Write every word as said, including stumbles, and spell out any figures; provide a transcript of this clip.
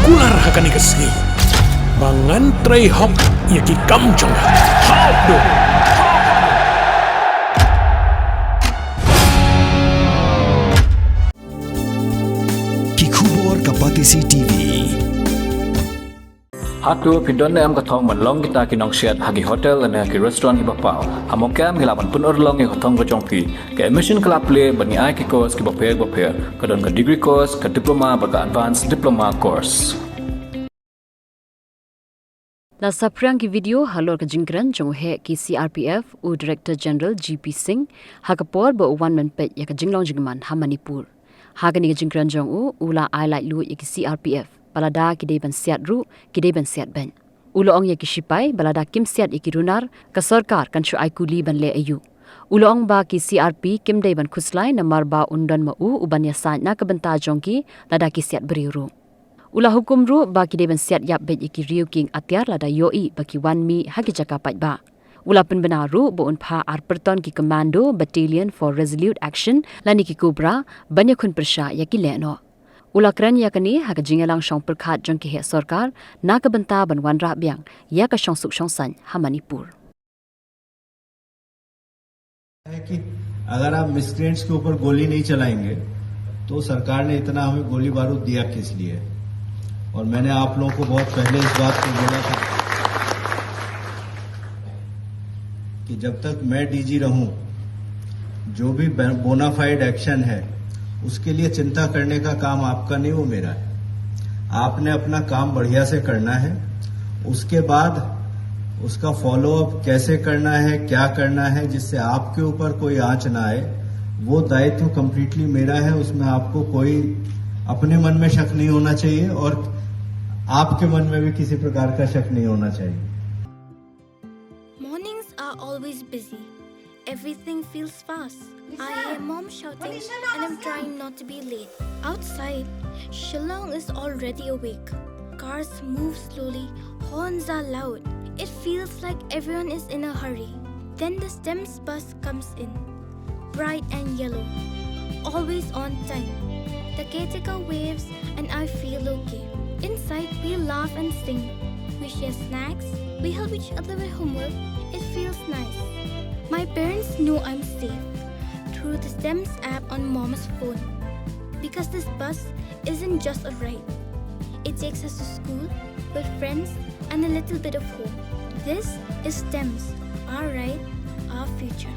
Kular ha kane ka sngi ba ngan trei hok ïa ki kam jong nga. Ki khubor ka Batesi T V. Hato phi don ne em ka thong ban long kita ki nongsiat ha ki hotel ne ha ki restaurant kiba paw? Ha mawkha em ngi lah ban pynurlong ïa ka thong ka jong phi. Ka admission ka la plie bad ngi ai ki course kiba pher ba pher. Ka don ka degree course, ka diploma bad ka advanced diploma course. La saphriang ki video halor ka jingkren jong u heh ki C R P F, u Director General G P Singh, ha ka por ba u wan ban peit ïa ka jinglong jingman ha Manipur. Ha kane ka jingkren jong u, u la ai laitluid ïa ki C R P F ba lada ki dei ban siat ruh, ki dei ban siat beit. U la ong ïa ki shipai ba lada kim siat ïa ki runar, ka sorkar kan shu ai kuli ban leh aïu. U la ong ba ki C R P kim dei ban khuslai namar ba un don ma u u ban ïasaid na ka bynta jong ki lada ki siat briew ruh. U la hukum ruh ba ki dei ban siat ïap beit ïa ki riew kieng atiar lada ïohi ba ki wan mih ha ki jaka paidbah. U la pynbna ruh ba un phah ar pyrton ki Commando Battalion for Resolute Action lane ki Cobra ban ïakhun pyrshah ïa ki lehnoh. U la kren ïa kane ha ka jingïalang shong pyrkhat jong ki heh sorkar na ka bynta ban wanrah biang ïa ka shongsuk shongsaiñ ha Manipur. है कि अगर आप मिसक्रिएंट्स के ऊपर गोली नहीं चलाएंगे तो सरकार ने इतना हमें गोली बारूद दिया किस लिए? और मैंने आप लोगों को बहुत पहले इस बात को बोला था कि जब तक मैं डीजी रहूं, जो भी बोनाफाइड एक्शन है, उसके लिए चिंता करने का काम आपका नहीं, वो मेरा है। आपने अपना काम बढ़िया से करना है। उसके बाद उसका फॉलोअप कैसे करना है, क्या करना है, जिससे आपके ऊपर कोई आंच ना आए, वो दायित्व कंप्लीटली मेरा है। उसमें आपको कोई अपने मन में शक नहीं होना चाहिए और आपके मन में भी किसी प्रकार का शक नहीं होना चाहिए। Mornings are always busy. Everything feels fast. I hear mom shouting and I'm trying not to be late. Outside, Shillong is already awake. Cars move slowly, horns are loud. It feels like everyone is in a hurry. Then the STEMS bus comes in. Bright and yellow. Always on time. The caretaker waves and I feel okay. Inside, we laugh and sing. We share snacks. We help each other with homework. It feels nice. My parents know I'm safe through the STEMS app on mom's phone. Because this bus isn't just a ride, it takes us to school, with friends, and a little bit of home. This is STEMS, our ride, our future.